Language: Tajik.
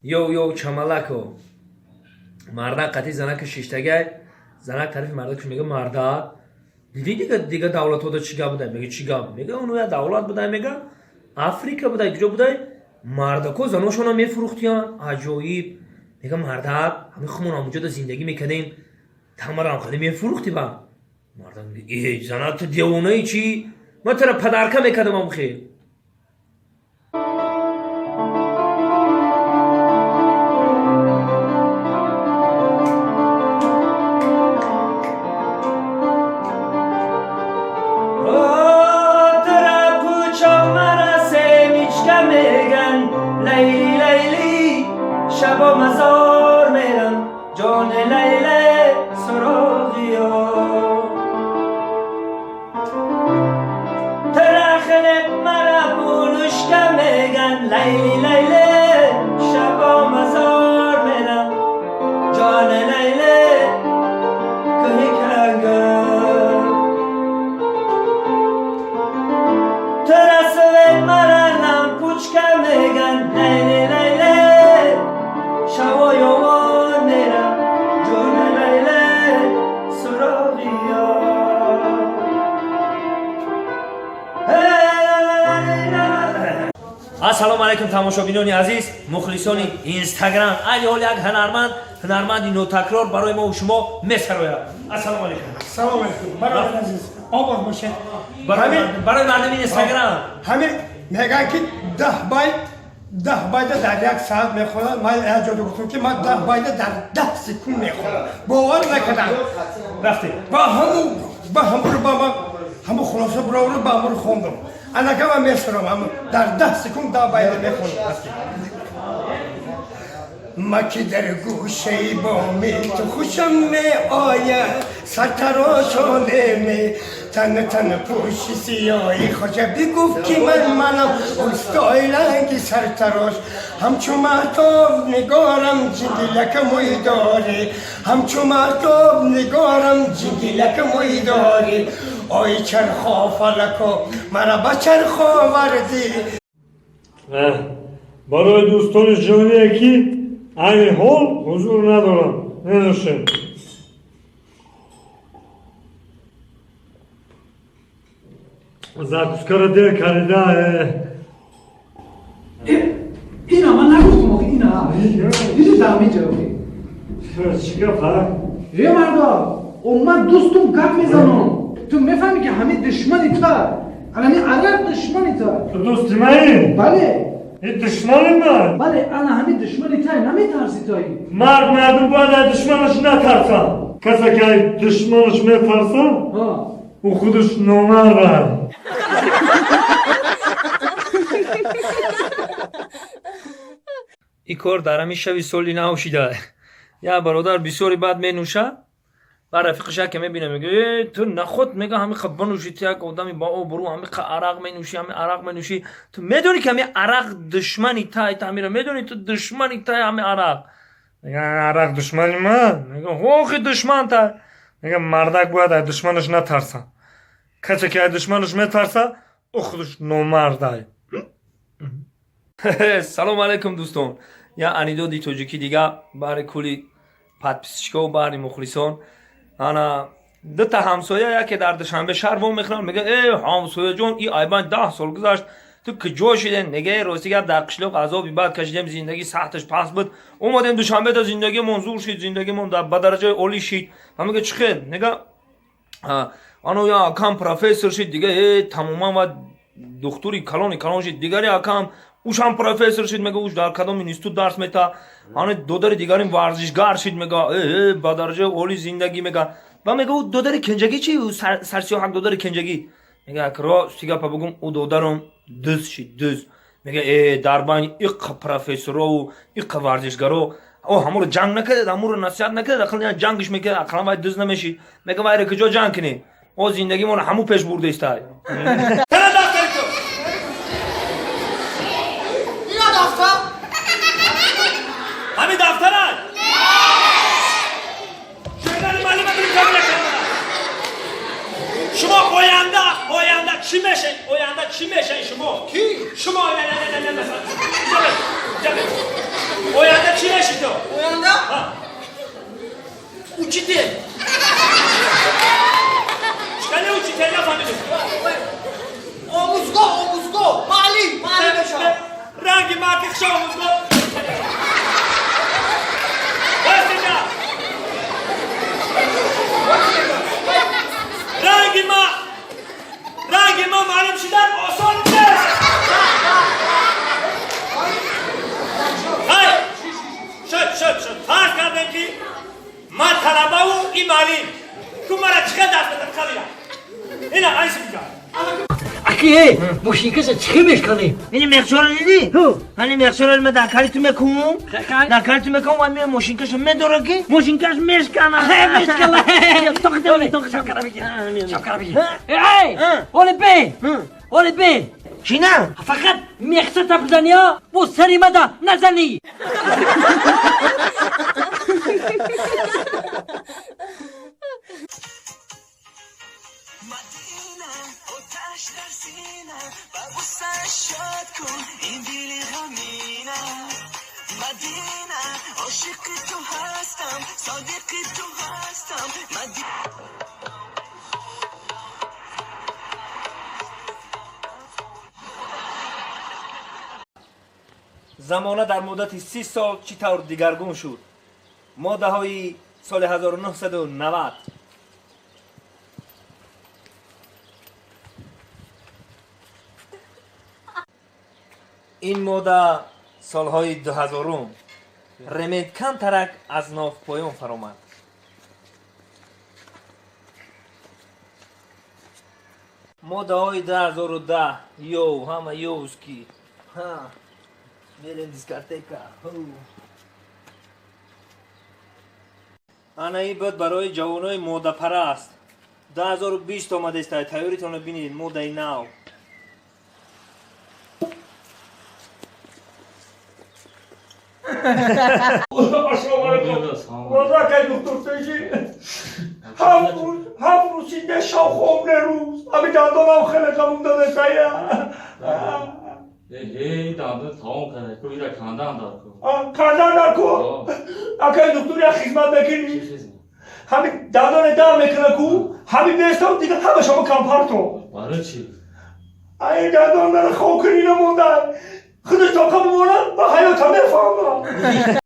Йоу, йоу, чамалако. Мардак қати занаки шиштагай, занак тарафи мардакш мега: «Мардак, дидӣ, дига давлатҳода чӣ гап будай?» Мега: «Чӣ гап?» Мега: «Ону я давлат будай, мега, Африка будай, куҷо будай, мардако заношона мефурӯхтиян. Аҷоиб!» Мега: «Мардак, ҳамин хумон ҳамуҷода зиндагӣ мекардем, тамарам қади мефурӯхти?» Ба мардак мега: «Э, зана, ту девонаи чӣ? Ман тара падарка мекардам амхе». Шабо мазор мерам, ҷон Лайле суроғиё. Тарахле мара булушка меган, Лайли, Лайле, шабо мазор мерам, ҷон Лайле кӯҳи кангар. Тарасвет мара лампучка меган, Лайли, Лайле, шаво ёвон мерам, ҷон Лайле суроғиё. Ассалому алайкум, тамошобинони азиз, мухлисони Инстаграм. Айни ҳол як ҳунарманд, ҳунарманди нотакрор барои мо шумо месарояд. Ассалому алайкум. Салом алейкум, бародар азиз, обод бошед. Барои мардуми Инстаграм. Ҳамин мегӯянд, ки 10 байт, 10 байта дар як соат мехонад. Ман як ҷо гуфтам, ки ман 10 байта дар 10 секунд мехонам, бовар накардам. Рафтем. Ба ҳамуро ба ман ҳаму хулоса баровард, ба ҳамуро хондам. Анака ман месарам, ҳаму дар 10 секунд 10 байта мехонам. Маки дар гӯшаи боми ту хушам меояд, сартарошонеме тан тан пӯши сиёҳи хоҷа. Бигуфт, ки ман манам устои ранги сартарош. Ҳамчу маҳтоб нигорам, ҷингилака мӯй дорӣ, ҳамчу маҳтоб нигорам, ҷингилака мӯй дорӣ. Ой чархо фалако, мара ба чарх овардӣ. Барои дӯстони ҷоние, ки айни ҳол ҳузур надорам, менӯшем. Закускаро дер карида. Ина ман нагуфтам охи, ина диди дамиҷа охи. Чӣ гап, ҳа? Е марда, о ман дӯстум гап мезанам, ту мефаҳмӣ, ки ҳамин душмани та, ҳамин араб душмани та. Ту дӯсти маи? Бале. Ин душмани ман? Бале, ана ҳамин душмани тай, наметарси тай? Мард, мардум бояд аз душманаш натарсад. Касе ки аз душманаш метарсад, ӯ худаш номард. Ин кор дар ҳамин шаби соли нав шида. Як бародар бисёри бад менӯша. Ба рафиқаш яке мебина, мега: «Э, ту наход, мега, ҳами қа бинӯши, ту як одами ба обрӯ, ҳами қа арақ менӯшӣ, ҳами арақ менӯшӣ. Ту медонӣ, ки ҳами арақ душмани тай, ту ҳамира медонӣ, ту душмани тай ҳами арақ?» Мега: «Арақ душмани ман?» Мега: «Охи, душман тай». Мега: «Мардак бояд аз душманаш натарсад. Касе ки аз душманаш метарсад, ӯ худаш номардай». Салому алайкум, дӯстон. Як анекдоти тоҷикӣ дига баҳри кули подписчиков, баҳри мухлисон. Ана дута ҳамсоя, яке дар Душанбе шаҳр вомехӯранд. Мега: «Э, ҳамсояҷон, и айбан 10 сол гузашт, ту куҷо шиден?» Мега: «Э, рости гап, дар қишлоқ азоби бад кашидем, зиндагӣ сахташ паст буд, омадем Душанбе, да зиндагимон зур шид, зиндагимон ба дараҷаи олӣ шид». Ва мега: «Чӣ хел?» Мега: «Ано я акам профессор шид, дига э тамоман ва духтури калони калон шид. Дигари акам ушам профессор шид, мега, уш дар кадом институт дарс мета. Ани додари дигарим варзишгар шид, мега, э ба дараҷаи олӣ зиндагӣ», мега. Ва мега: «Ӯ додари кенҷагӣ чи, сарсиёҳак додари кенҷагӣ?» Мега: «Як рости гапа бугум, ӯ додарам дуз шид, дуз». Мега: «Э, дар байни иққа профессорову иққа варзишгаро о ҳамуро ҷанг накардед, ҳамуро насиҳат накардед, ақаллан ҷангш мекард, ақаллан вай дуз намешид». Мега: «Вайра куҷо ҷанг кунем, о зиндагимон ҳаму пеш бурдаистай». Ина дафтар. Ҳамин дафтарат шогирди муаллима гирифта. Шумо оянда чӣ мешед? Оянда чӣ мешед шумо? Ки? Шумо. Не, не, не, не, не. Хонанда? Учитель. Чикали учитель, нафаҳмидем. Омӯзгор, омӯзгор. Муаллим, муаллим мешавам. Ранги ма ки хушо омӯзгор. Вайсида. Ранги ма муаллим шудан осон нест. Ҳай! Шуд, шуд, шуд. Фарз кардем, ки ман талабаву ин муаллим. Ку мара чӣ хел дарс медад қалира? Ина айси биҷа. Аки, эй, мошинкаша чӣ мешканем? Ини мехчора дидӣ? Ҳани мехчора ма дар кали ту мекунам. Дар кали ту мекунам ва мошинкаша медора, ки мошинкаш мешкана. Мешкана. Шапкара бигир. Эй, оли бе, оли бе. Чина? Фақат мехча тапзаниё, бо сари мада назанӣ. Замона дар муддати 30 сол чӣ тавр дигаргун шуд? Модаҳои соли 1990. Ин мода солҳои 2000-ум. Ремент камтарак аз ноф поён фаромад. Модаҳои 2010. Йоу, ҳама ёуски. Ҳа, мерем дискотека. Ана ин буд барои ҷавонои модапараст. 2020 омадеста, тайёритонро бинед, модаи нав. Акай доктор Сежи, 7 рӯз сиде шав хоб не рӯз. Ами дандонам хеле қабул дадесая. Эй, дандон тамом карда ку, ира кандан дар ку. Кандан дар ку? Акай доктор, як хизмат мекунӣ? Ҳами дандоне дар мекуна ку, ҳами местам, дига ҳама шумо кампарто. Барои чӣ? Ай, дандон мара хокунӣ намонда. Худаш тоқа бимонад, ба ҳаётам мефаҳмам.